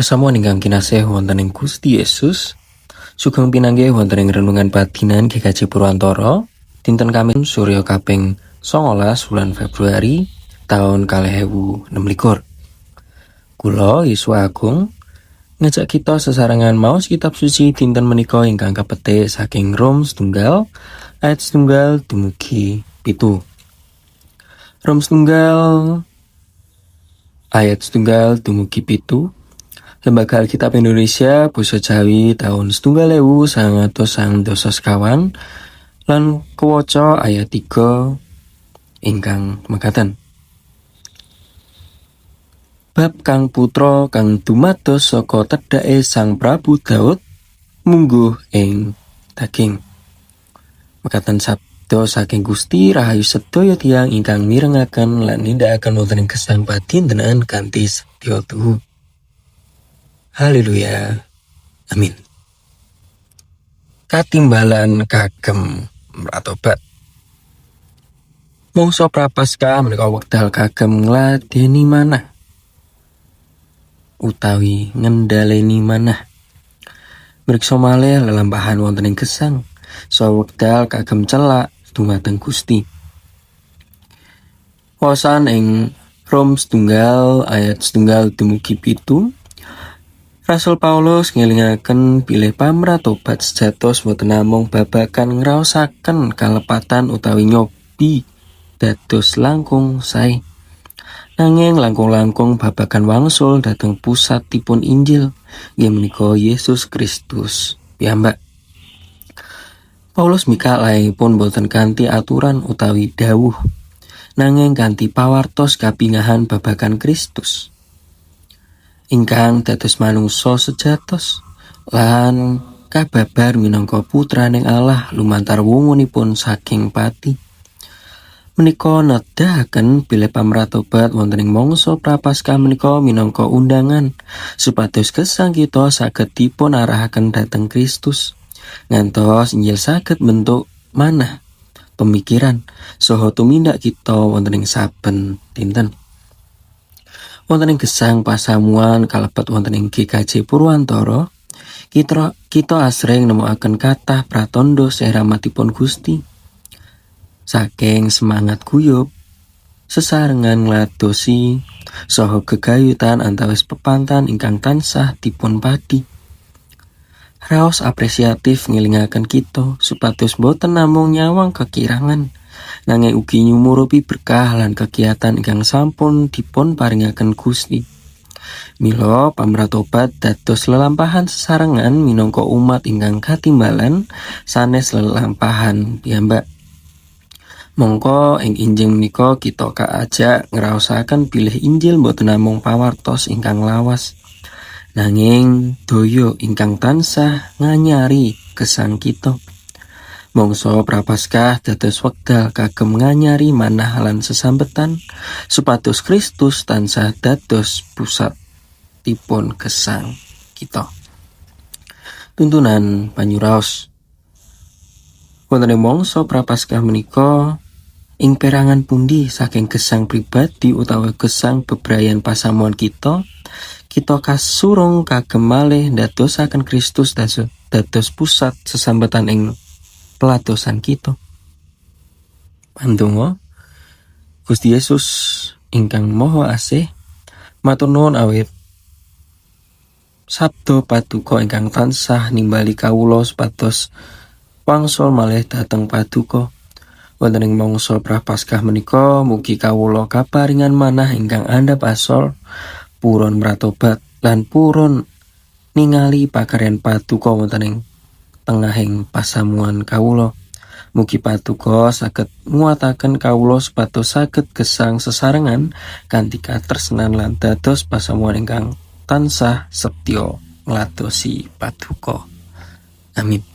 Pasamuan ingkang kinasih wonten ing Gusti Yesus, sugeng pinanggih wonten ing renungan padinan GKJ Purwantara, dinten Kamis Surya kaping 19 wulan Februari taun 2026. Kula Yesua Agung ngajak kita sesarengan maos kitab suci dinten menika ingkang kapetik saking Rom 1 ayat 1 dumugi 7. Rom 1 ayat 1 dumugi 7. Lembaga Alkitab Indonesia Basa Jawi tahun 1995 lan kewaca ayat 3 ingkang mekaten. Bab kang putra kang dumados saka tedhake Sang Prabu Daud mungguh ing daging. Mekaten sabda saking Gusti, rahayu sedaya tiyang ingkang mirengaken lan nindakaken wonten ing gesang padintenan kanthi setya tuhu. Haleluya. Amin. Katimbalan kagem mratobat. Mangsa Prapaskah menika wekdal kagem ngladeni manah utawi ngendhaleni manah. Mriksa malih lelampahan wonten ing gesang saha wekdal kagem celak dumateng Gusti. Waosan ing Rom 1 ayat 1 dumugi 7, Rasul Paulus ngelingaken bilih pamratobat sejatosipun boten namung babagan ngraosaken kalepatan utawi nyobi dados langkung sae. Nanging langkung-langkung babagan wangsul dhateng pusatipun Injil, inggih menika Yesus Kristus piyambak. Paulus mikak laengipun boten kanthi aturan utawi dawuh, nanging kanthi pawartos kabingahan babagan Kristus ingkang dados manungsa sejatosipun lan kababar minangka putraning Allah lumantar wungunipun saking pati. Menika nedahaken bilih pamratobat wonten ing mangsa Prapaskah menika minangka undangan supados gesang kita saged dipun arahaken dhateng Kristus, ngantos Injil saged bentuk manah, pemikiran, saha tumindak kita wonten ing saben dinten. Wonten ing gesang pasamuan kalebet wonten ing GKJ Purwantara, kita asring nemokaken kathah pratandha rahmatipun Gusti. Saking semangat guyub, sesarengan ngladosi saha gegayutan antawis pepantan ingkang tansah dipun padi. Raos apresiatif ngelingaken kita supados boten namung nyawang kekirangan, nanging ugi nyumurupi berkah lan kegiatan ingkang sampun dipun paringaken Gusti. Mila pamratobat dados lelampahan sesarengan minangka umat ingkang katimbalan, sanes lelampahan piyambak. Mongko ing injing menika kita kaajak ngraosaken bilih Injil boten namung pawartos ingkang lawas, nanging daya ingkang tansah nganyari gesang kita. Mangsa Prapaskah dados wekdal kagem nganyari manah lan sesambetan supados Kristus tansah dados pusatipun gesang kita. Tuntunan panyuraos. Wonten ing mangsa Prapaskah menika, ing perangan pundi saking gesang pribadi utawa gesang bebrayan pasamuan kita, kita kasurung kagem malih ndadosaken Kristus dados pusat sesambetan ing peladosan kita? Pandonga. Gusti Yesus ingkang Maha Asih, matur nuwun awit sabda paduka ingkang tansah nimbali kawula supados wangsul malih dhateng paduka. Wonten ing mangsa Prapaskah menika, mugi kawula kaparingan manah ingkang andhap asor, purun mratobat lan purun ningali pakaryan paduka wonten ing tengahing pasamuan kawula. Mugi paduka saged nguwataken kawula supados saged gesang sesarengan kanthi katresnan lan dados pasamuan ingkang tansah setya ngladosi paduka. Amin.